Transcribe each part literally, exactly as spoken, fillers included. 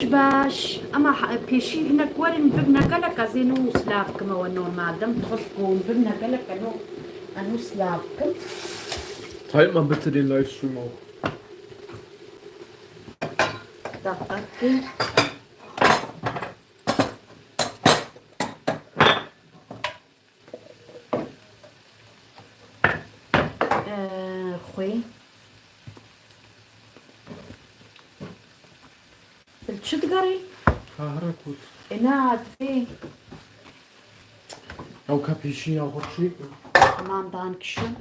Baş, ama ha-, pêşî hinek werin bibne gelek ez ê nû silav kim ew normal dem, dixwest ku hûn bibne gelek eno, eno silav kim. Tayma bitirê live stream o. Dakika ki. Ee, xwê. Li çi digerî? Ha, hera kût. E, na, divê. Ew ka pêşî ya xwe çê. Tamam, dankeschön.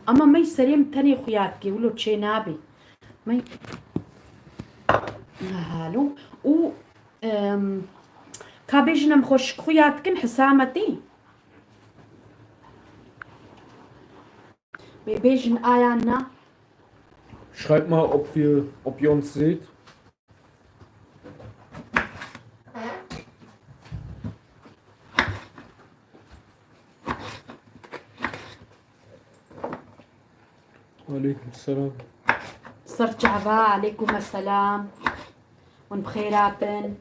Ama mey serê min tenê xuya dikê, wilo çê nabê. Mey. Halo. Û, em, ka bêjin em xweşik xuya dikin, Hisametî. Bê bêjin aya na. Schreib mal, ob wir, ob ihr uns seht. Aleykum selam. Ser çava, aleykum selam. Hûn bi xêr hatin.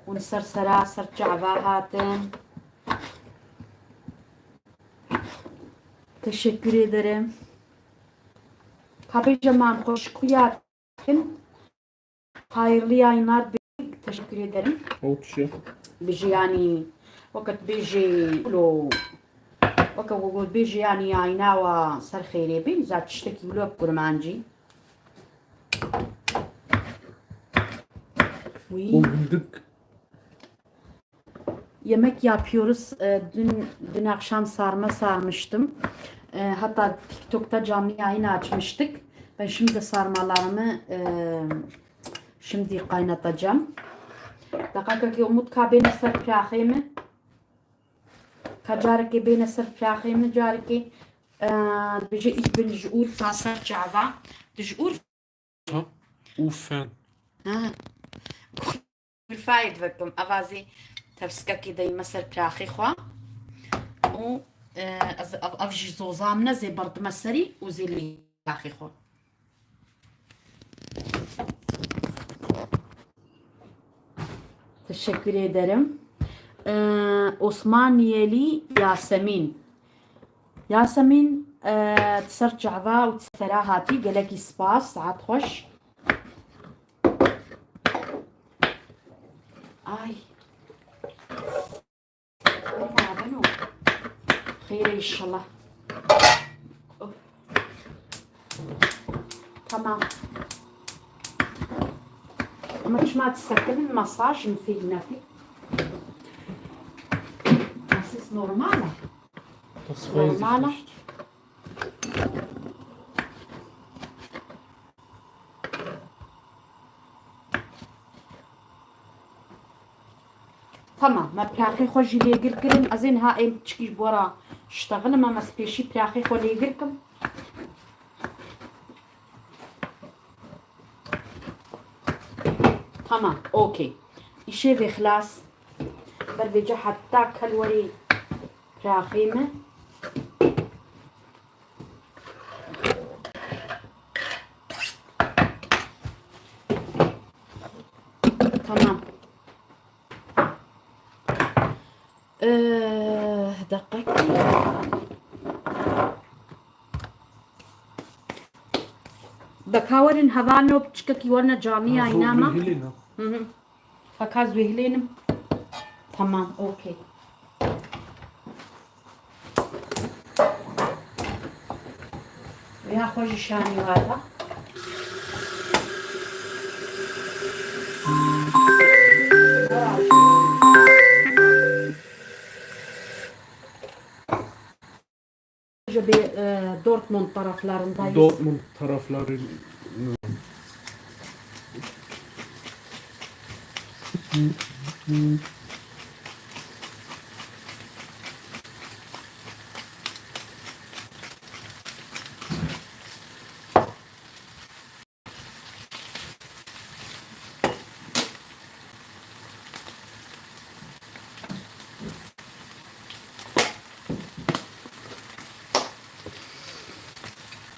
Hûn ser sera, ser çava hatin. Teşekkür ederim. Ka bêje mam xweşik xuya dikin. Hayırlı yayınlar. Teşekkür ederim. Ew çi? Bijî yanî, wekî tu bêjî lo, wekî tu bêjî yanî yayna wa ser xêrê bî, za tiştekî wilo bi kurmancî. Wî. Û hindik. Yemek yapıyoruz. E, dün, dün akşam sarma sarmıştım. E, hatta TikTok'ta canlı yayın açmıştık. Ben şimdi de sarmalarımı, e, şimdi kaynatacağım. Dakika ki Umut ka bêne ser piraxê min. Ka carekê bêne ser piraxê min, carekê, e, dibêje, ich bin ji Urfa, ser çava. Tu ji Urfa? Ha? Ufen. Ha. Urfayê divekim. Eva zî tevsikekê deyme ser piraxê xwe. Û, e, ez, ev, ev jî zoza min e, zê berdime serî û zê lê piraxê xwe. Teşekkür ederim. Ee, Osmaniyeli Yasemin. Yasemin, e, tu ser çava û tu sera hatî, gelekî spas, saet xweş. Ay. Xêr e inşallah. Of. Tamam. Ama çima disekinin masaj mı fîl nefî? Siz normal e. Normal e. Tamam, me piraxê xwe jî lêgir kirin. Ez ê niha êm çikî ji bo re ştexilim, em ez pêşî piraxê xwe lêgir kim. Tamam, okey. Îşê vê xilas. Ber vêca heta kel werî piraxê me. Tamam. Ee, deqekî. Beka werin hevalno piçkekî werine camiya. Ha, zor înama. Bihilîne. Hı hı. Fakat zehlenim. Tamam, okey. Ya xwe ji şanî wada. Ji bê, e, Dortmund taraflarındayız. Dortmund tarafları.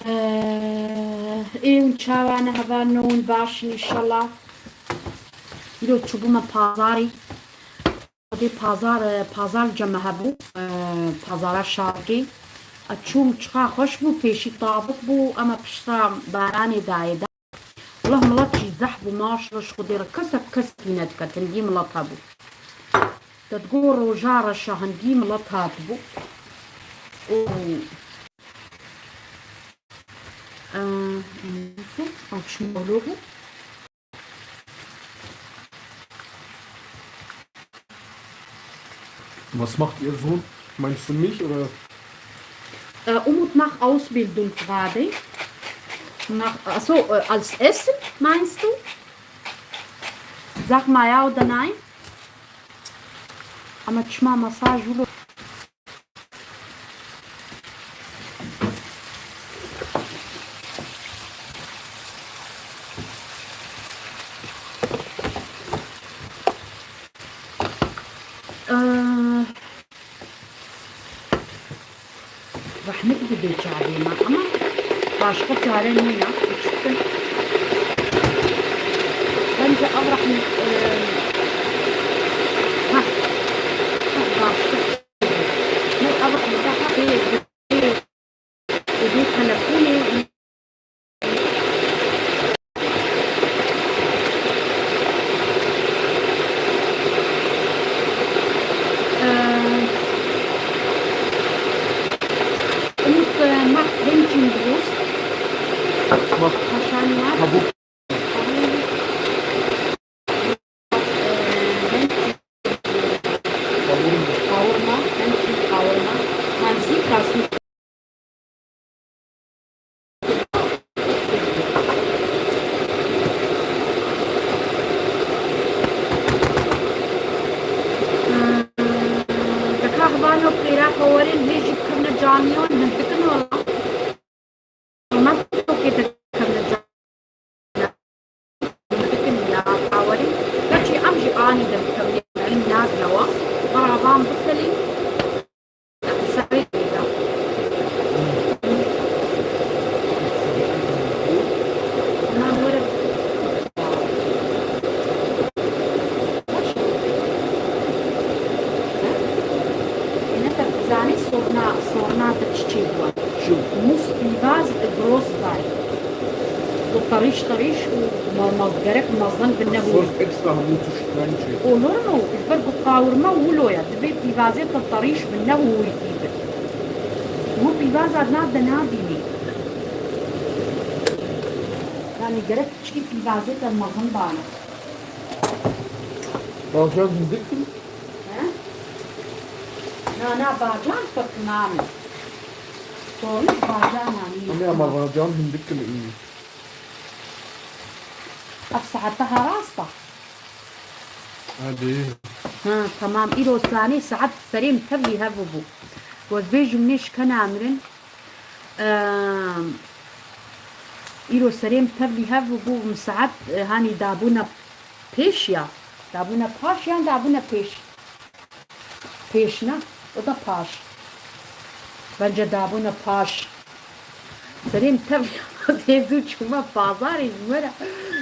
Eee, ê hûn çawa ne, hevalno, hûn baş in înşallah. Îro çûbûme pazarî. Xwedê pazar, e, pazar li cem me hebû, e, pazara şarkê. E, çûm çiqa xweş bû, pêşî tabik bû, ema pişta baranê dayê de. Wela milet jî zehf bû, maşallah, ji Xwedê re kesek kes tîne dike, hingî milet hebû. Te digo roja reşa hingî milet hatibû. Û, e, ew çi molo bû? Was macht ihr so? Meinst du mich oder? Äh, Umut, mach Ausbildung gerade. Mach, also, äh, als Essen, meinst du? Sag mal ja oder nein. Ama çima masaj ulo. Ee, Rehmet bide çavê me, ama başka çare nîne. Çitin. Bence ev rehmet, e, heh, heh, başka. Ne ev rehmet, heh, e, e, e, telefonê. Umut, e, macht Hähnchen Brust. Macht. Wahrscheinlich. Kabuk. Kavurma, Hähnchen Kavurma. Man sieht das nicht. Deka xivano qîra xwe werin hê jî bikevne camiyan, hindik in wela. Hema tokê dikevne camiyan, hindik in ya xwe werin. Keçî em jî anî de bikevne, elî nadine we. Beravan bikelî. Sorna, sorna te çiçê bû. Çi? Mus pîvaz gross vay. Û terîş terîş û ma-, ma-, gerek mezin bi ne bû. Sos extra hemû tişt ben çi? Olur mu? Ber ku qawirma wilo ya. Divê pîvazê te terîş bi ne hûrî tî bi. Hû pîvaza na de nabînî. Yani gerek piçkî pîvazê te mezin bana. Bacan hindik mi? He? Na, na, bacan pek name. Sorun bacan name. Ama, ama bacan hindik mi iyi? Ev saete ha rasta. Hadi. Ha, tamam. Îro sanê saet serê min tevlî hev bû. Wez bêjim nê şikena mirin. Ehm, îro serê min tevlî hev bû, min saet, e, hanî dabûna pêş ya. Dabûna paş yan dabûna pêş? Pêş ne, o da paş. Bence dabûna paş. Serê min tevlî zêdû çûme pazarê ji me re.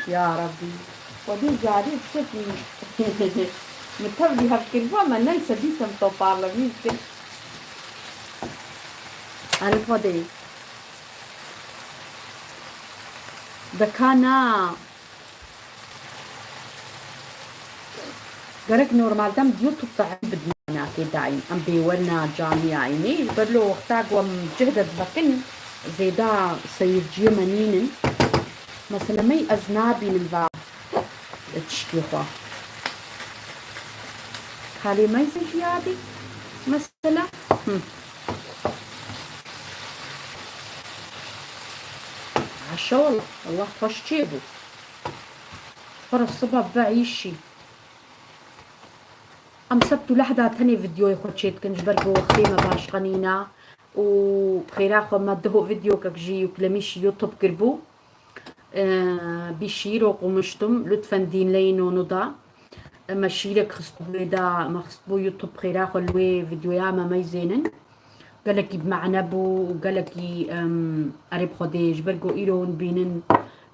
Ya Rabbî. Xwedê zarî şekî. Min tevlî hev kiriba me neyse dîsa min toparlemî kir. Erê Xwedê. Deka na. Gerek normalde em YouTube de em bidinakê dayîn. Em bêwerina camiyayî nê. Ji ber lo wexta ku em cih de divekin, zêda seyirciyê me nînin. Mesela me ez nabînim va tiştê xwe. Kalê me zî jiyadî. Mesela. Hı. Aşa wala. Allah xweş çêbû. Xwe re siba bibe îşî. Em sebt û lehda tenê videoyê xwe çêdikin, ji ber ku wextê me başqa nîna û bi xêra xwe me duho videokek jî yuklemî şî YouTube kiribû. Ee, bir şiir okumuştum. Lütfen dinleyin onu da. Me şiirek xistibû wê da, me xistibû YouTube xêra xwe li wê videoya me meyzênin. gelekî bi mane bû û gelekî, em, erê bi Xwedê ji ber ku îro hûn bînin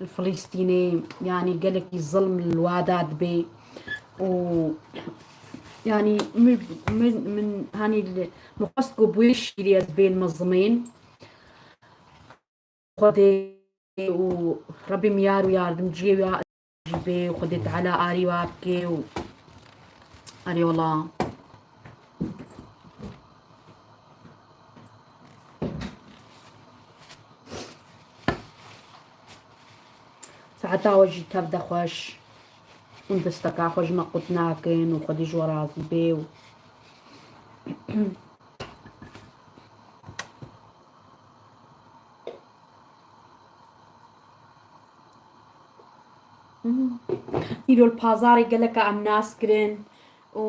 li Filîstînê, yanî gelekî zilm li wa de dibe û yanî min, min, min, hanî li, min xwest ku bi wê şîrî ez bên mezimên Xwedê û Rebî miyar û yardimciyê wî jî bê û Xwedê Teala arî wa bike û erê wela. Saeta we jî tev de xweş. Hûn desteka xwe ji me qut nakin û Xwedê ji we razî bê û Îro li pazarê geleka em nas kirin û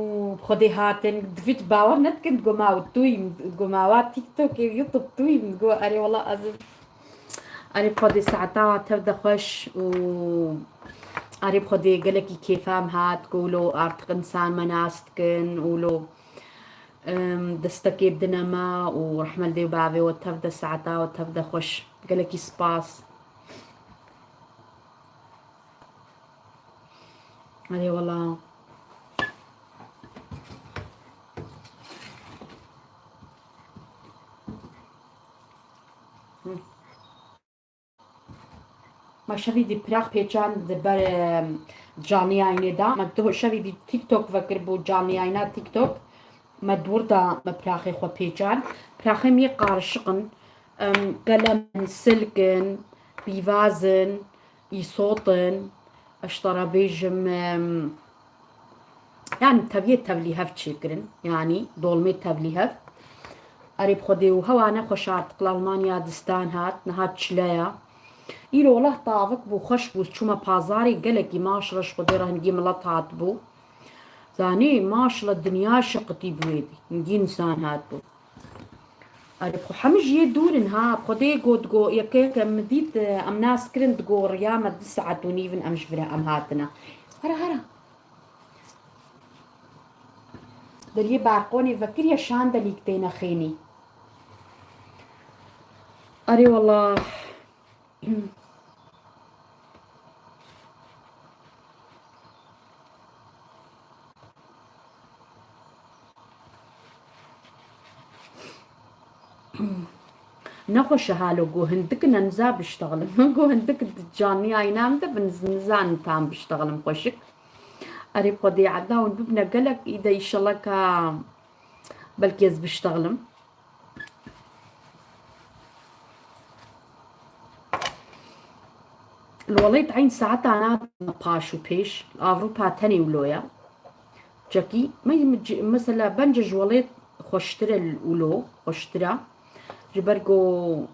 Xwedê hatin. Divît bawer nedikin, digo ma ew tûyî, digo ma wa TikTokê, YouTube tûyî, digo erê wela ez im. Erê bi Xwedê saeta tev de xweş û erê bi Xwedê gelekî kêfa em hat, ku lo artık insan me nas dikin û lo, em, destekê bidine me û rehme li dê û bavê we tev de saeta we tev de xweş. Gelekî spas. Erê wela. Hı. Me şevî dî pirax pêçand di ber, em, canlı yayınê de. Me di şevî dî TikTok vekir bû, canlı yayına TikTok. Me di wir de me piraxê xwe pêçand. Piraxê me yê qarişik in. Em, qelem in, silk in, pîvaz in, îsot in. Eştara bêjim, em, yani teviyê tevlî hev çêkirin. Yani dolmê tevlî hev. Erê bi Xwedê û hewa ne xweş artık li Almanya distan hat, niha çile ya. Îro wela tavik bû, xweş bû, çûme pazarê gelekî maşallah ji Xwedê re hingî milet hatibû. Zanî maşallah dinya şiqitî bû êdî. Hingî insan hatibû. Erê, bi xwe hemî ji yê dûr in ha. Xwedê got, go, yeke yeke min dît, e, em nas kirin, digo riya me du saet û nîv in em ji vir em hatine. Here, here. Deriyê barqonê vekiriye şandelîk têne xênî. Erê wela. Nexweş e halo, go hindik in em za biştexlim. Go hindik canlı yayına em de bin nizanin tam biştexlim xweşik. Erê Xwedê eda hûn bibine gelek, îde îşallah ka belkî ez biştexlim. Li welêt eyn saeta nabe paş û pêş, li Avrupa tenê wilo ye. Çekî, me, me, mesela bence ji welêt xweştir e wilo, xweştir e. Ji ber ku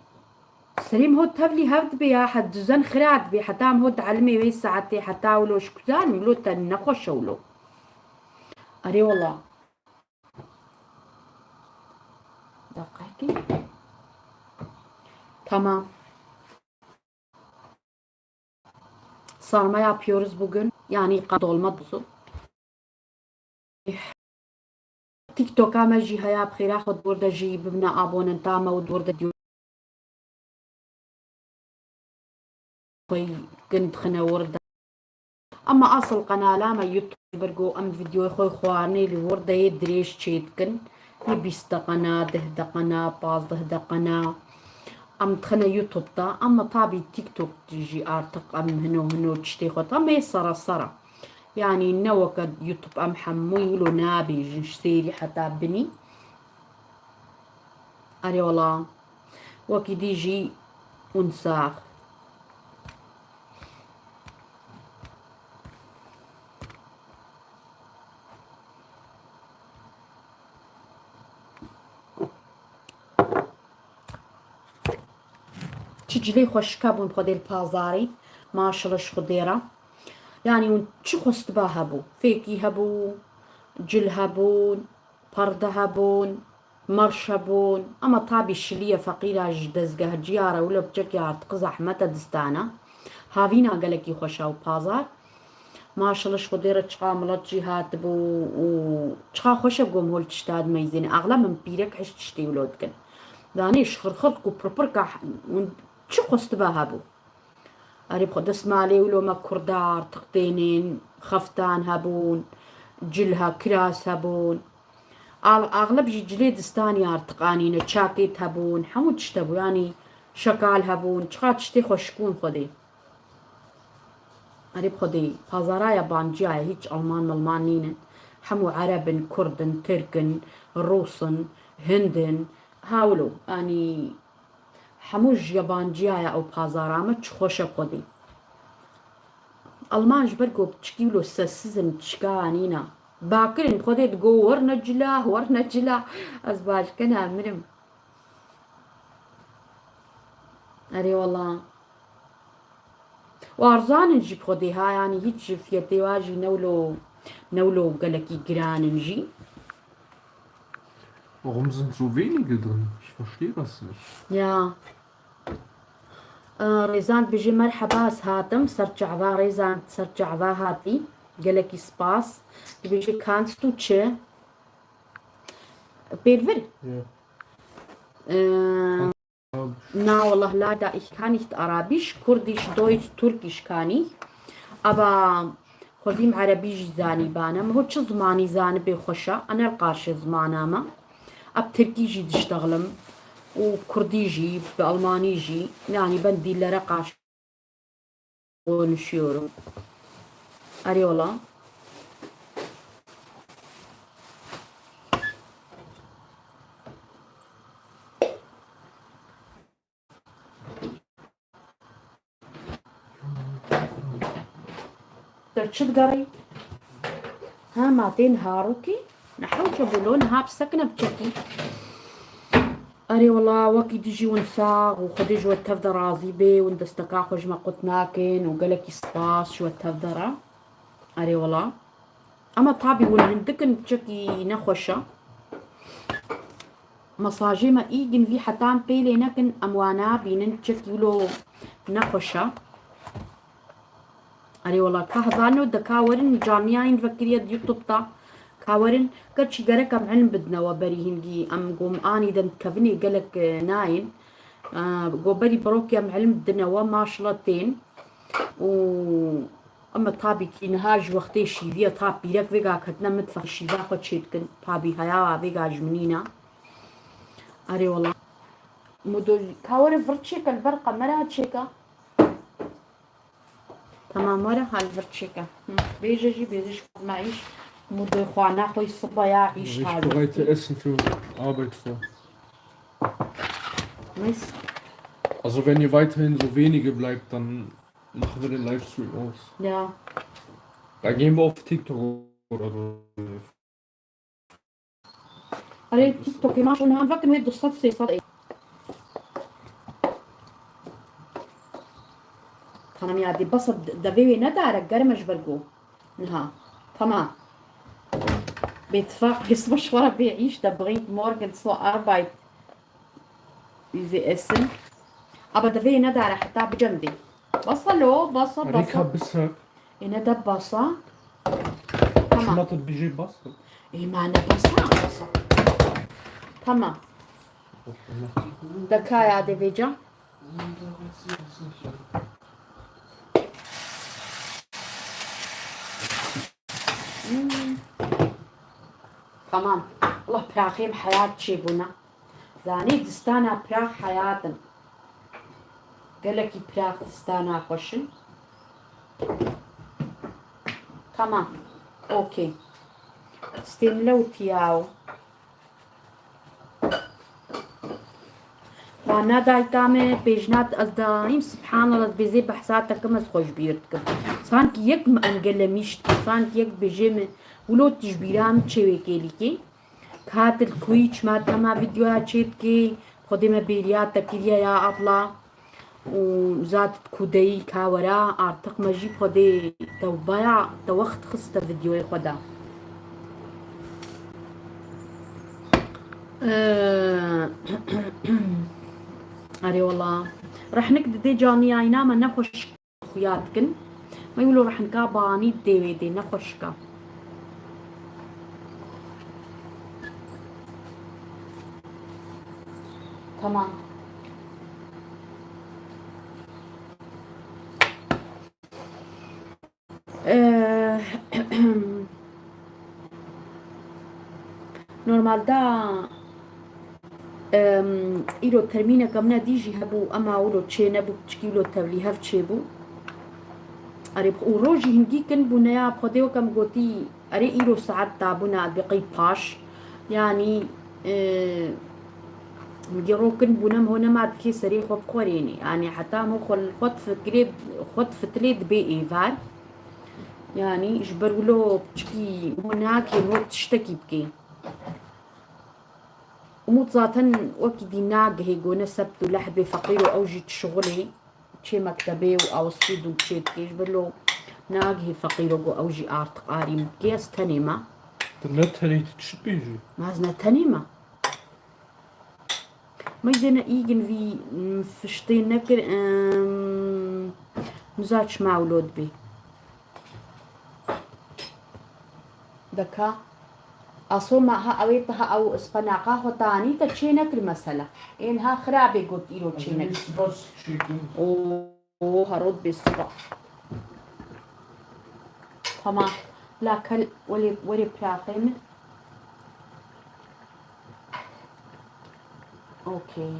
serê min hot tevlî hev dibe ya, het dizen xira dibe, heta em hot elimê wê saetê, heta wilo ji kuzan, wilo te nexweş e wilo. Erê wela. Dakikekê. Tamam. Sarma yapıyoruz bugün. Yani dolma duzu. TikTok'a me jî heye, bi xêra xwe di wir de jî bibine abonenta me û di wir de diyor. Xwe kin dixine wir de. Ama asıl qenala me YouTube, ji ber ku em vîdyoyê xwe xwarinê li wir de yê dirêj çêdikin. Yê bîst deqena, deh deqena, pazdeh deqena. Em dixine YouTube de. Ama tabî TikTok jî artık em hino hino tiştê xwe de. Em ê sera sera. Yani ne weke YouTube em hemû wilo nabêjin ji sêrî heta binî. Erê wela. Wekî dî jî hûn sax. Çi cilê xweşika bûn Xwedê li pazarê. Maşallah ji Xwedê re. Yani hûn çi xwestiba hebû. Fêkî hebû, cil hebûn, perde hebûn, merş hebûn. Ama tabî şiliye feqîra ji dezgehciya re wilo biçekî artık zehmet e distana. Havîna gelekî xweş e ew pazar. Maşallah ji Xwedê re çiqa milet jî hatibû û çiqa xweş e, gom hol tişta dimeyzêne. Axla min pîrek hişt tiştê wilo dikin. Danî ji xirxirk û pirpirka hûn çi xwestibe hebû. Erê bi xwe destmalê wilo me kurda artiq tênên, xeftan hebûn, cilha kiras hebûn. Al-, axleb jî cilê distanî artiq anîne, çakêt hebûn, hemû tişt hebû, yanî şekal hebûn, çiqas tiştê xweşik bûn Xwedê. Erê bi Xwedê, pazara yabanciya ye, hîç Alman milman nînin. Hemû Ereb in, Kurd in, Tirk in, Rûs in, Hind in. Ha wilo, yanî hemû ji yabanciya ye ew pazara, me çi xweş e bi Xwedê. Alman ji ber ku piçikî wilo sessiz in, çika nîne. Bakir in, bi Xwedê digo, "Werne cila, werne cila." Ez baş kena mirim. Erê wela. Û arzan in jî bi Xwedê ha, yanî hîç ji fiyetê wa jî ne wilo, ne wilo gelekî giran in jî. Warum sind so wenige drin? Ich verstehe das nicht. Ya. Ee, Rêzan dibêje, "Merheba, ez hatim." Ser çava Rêzan, ser çava hatî. Gelekî spas. Dibêje, "Kannst du çi?" Pêlvir? Ya. Ee, Kannst du Arabisch? Na, wallah, leider, ich kann nicht Arabisch, Kurdisch, Deutsch, Türkisch kann ich. Aber xwezîm Erebî jî zanîbane. Min got, "Çi zimanî zanibê xweş e, ez ne li qarşê zimana me. Ez bi Tirkî jî diştexlim û Kurdî jî, bi Almanî jî, yani ben dillere karşı konuşuyorum." Erê wela. Te çi digerî? Ha, ma tên harokî? Ne hewce bû lo, niha bisekine biçekî. Erê wela, wekî dijî win sax û Xwedê ji we tev de razî bê, win desteka xwe ji me qut nakin û gelekî spas ji we tev de re. Erê wela. Ama tabî win hindik in, çekî nexweş e. Mesajê me îgin vî hetan pêlê nekin, em wa nabînin, çekî wilo nexweş e. Erê wela, ka hezar nod de ka werin, canliya hîn vekiriye di YouTube de. Ka werin, gerçî gerek em ilm bidine we berî hingî. Em gom anî dem kevinê gelek, e, nayên. E, go berî birokê em ilm bidine we, maşallah tên. Û Ama tabî kî niha ji wextê şîviye ta pîrek vêga ketine mitfex şîva xwe çêdikin. Tabî heya vêga ji min nîne. Erê wela. Mudo ka were vir çêke li ber qemera çêke. Tamam, were hal vir çêke. Hı. Bêje jî, bêje ji xwe me îş. Mudo xwana xwe siba ya îş. Ich hal bereite Essen für Arbeit vor. Neyse. Also wenn ihr weiterhin so wenige bleibt, dann machen wir den Livestream aus. Ja. Dann gehen wir auf TikTok oder so. Erê, TikTokê ma şûn han vekin wê du sed sê sed ê. Tamam ya, dê basa devê wê nedare, germe ji ber ku. Niha. Tamam. Bêtifaq, bis başwara bê îş de bringt morgen zur Arbeit. Bizi esin. Aba divê nedare heta bicem bê. Basa lo, basa, basa. Rêka bisek. Ê ne de basa. Tamam. Şima tu dibêjê basa. Ê ma ne basa, basa. Tamam. Dekaya de vêca. Hmm. Tamam. Allah piraxê me heyat çêbûne. Zanî distana pirax heyat in. Gelekî pirax distana xweş in. Tamam. Okey. Stêmle û tiyaw. Xwana dayika me pêjnat ez dayîm, subhanallah, dibêzê behsa te kim ez xwe ji bîr dikim. Sankî yek min em gele mîş dikim, sankî yek dibêjê min wilo tu ji bîra min çê wê kêlîkê. Ka tu li kuyî çima dema vîdyoya çê dikê, Xwedê me bêriya te kiriye ya abla. Û zat kudeyî ka wera, artık me jî Xwedê tewbaya te wext xiste vîdyoyê xwe de. Ee, Erê wela. Rehnik didê caniyayîna me nexweş xuya dikin. Me wilo rehnika banî dê wê dê nexweşika. Tamam. Ee, normalde, em, îro termîneke min e dî jî hebû, ema wilo çê nebû, piçkî wilo tevlîhev çêbû. Erê, û rojî hingî kin bûne ya, xwedê weke min gotî, erê, îro saet dabûne, ez bê qey paş. Yanî, e, min gê ro kin bûne, min ho nema dikê serê xwe bixwerênê. Yanî, heta min xwe li xwe difikirê, xwe difitilê dibê êvar. Yanî, ji ber wilo piçkî min nakê min tiştekî bikê. Umut zaten wekî dî nagihê gone sebt û lehbê feqîr û ew jî dişixulê. Çê mektebê û awistî dû çê dikê ji ber lo nagihê feqîro got ew jî artık arî min dikê ez tenê me. Tu ne tenê tu çi dibêjî? Ma ez ne tenê me. Meyzêne îgin vî, mm, fiştê nekir, em, mizaç mawlo dibê. Deka. Aso ma ha ew ê te ha ew ispenaqa xwe tanî te çê nekir mesela. Ên ha xirabê got îro çê nekir. Spas çêkim. O, o herot bê spas. Tamam. La kel wele were piraqê min. Okey.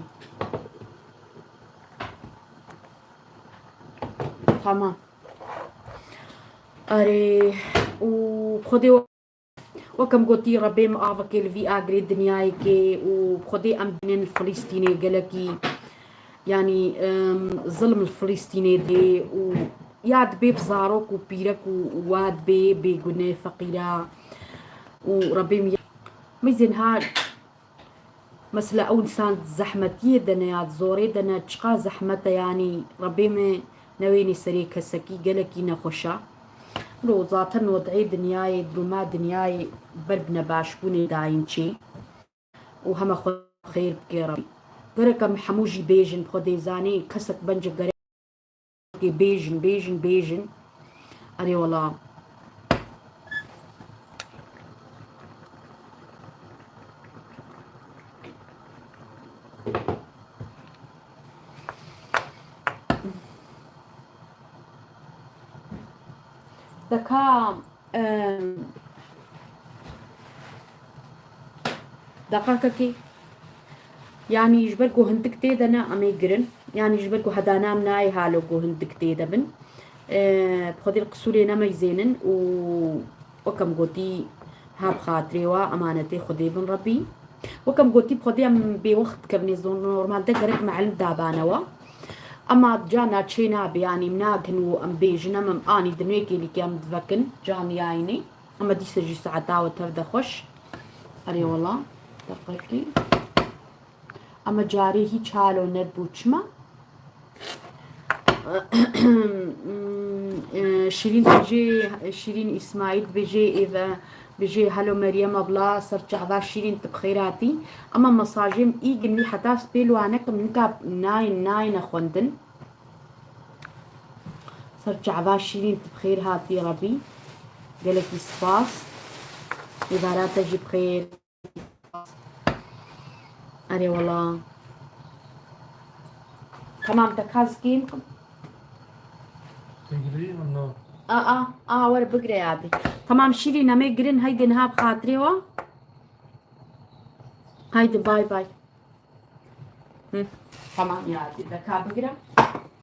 Tamam. Erê, û Xwedê wek em gotî, Rebê me avekê li vî agirê dinyayê kê û Xwedê em bînin li Filîstînê gelekî, yanî, em, zilm li Filîstînê dê û ya dibê bi zarok û pîrek û wa dibê bêgune feqîra û Rebê me, me zên ha Mesela ew însan zehmetiyê de ne ya zorê de ne, çiqa zehmet e, yanî Rebê me newênî serê kesekî gelekî nexweş e. Lo zaten wed'ê dinyayê, duruma dinyayê ber bi nebaşbûnê dayîn çê. Û heme xwe xêr bike Rebî. Gerek em hemû jî bêjin, Xwedê zanê kesek bence gerek Bêjin, bêjin, bêjin. Erê wela. Deka, em, Deqakekê, yanî ji ber ku hindik tê de ne, em ê girin. Yanî ji ber ku hedana em nayê halo ku hindik tê de bin. Eee, bi Xwedê li qisûrê nemeyzênin û wek em gotî, ha bi xatirê wa emanetê Xwedê bin Rebî. Wek em gotî, bi Xwedê em bêwext dikevnê, normalde gerek me ilm dabanewa. Ema carna çê nabe, yanî em nagin û em bêjin, em, em anî di nû kêlîkê em divekin, caniyayînê. Ema dîsa jî saeta we tev de xweş. Erê wela, deqekî. Ema carê hîç halo nebû, çima? Şîrîn dibêjê, Şîrîn Îsmaîl dibêjê, êve, dibêjê, Helo Meryem abla, ser çava Şîrîn, tu bi xêr hatî. Ema mesajê min îgin wî heta spêl wane kim nika nayên, nayêne xwendin. Ser çava Şîrîn, tu bi xêr hatî Rebî. Gelekî spas. Êvara te jî bi xêr. Erê wela. Tamam, te ka zikê min. Bigirî, no. A, a, a, were bigire yadî. Tamam Şîrîn, em ê girin, heydi niha bi xatirê we. Haydi, bay bay. Hı, tamam yadî, te ka bigire.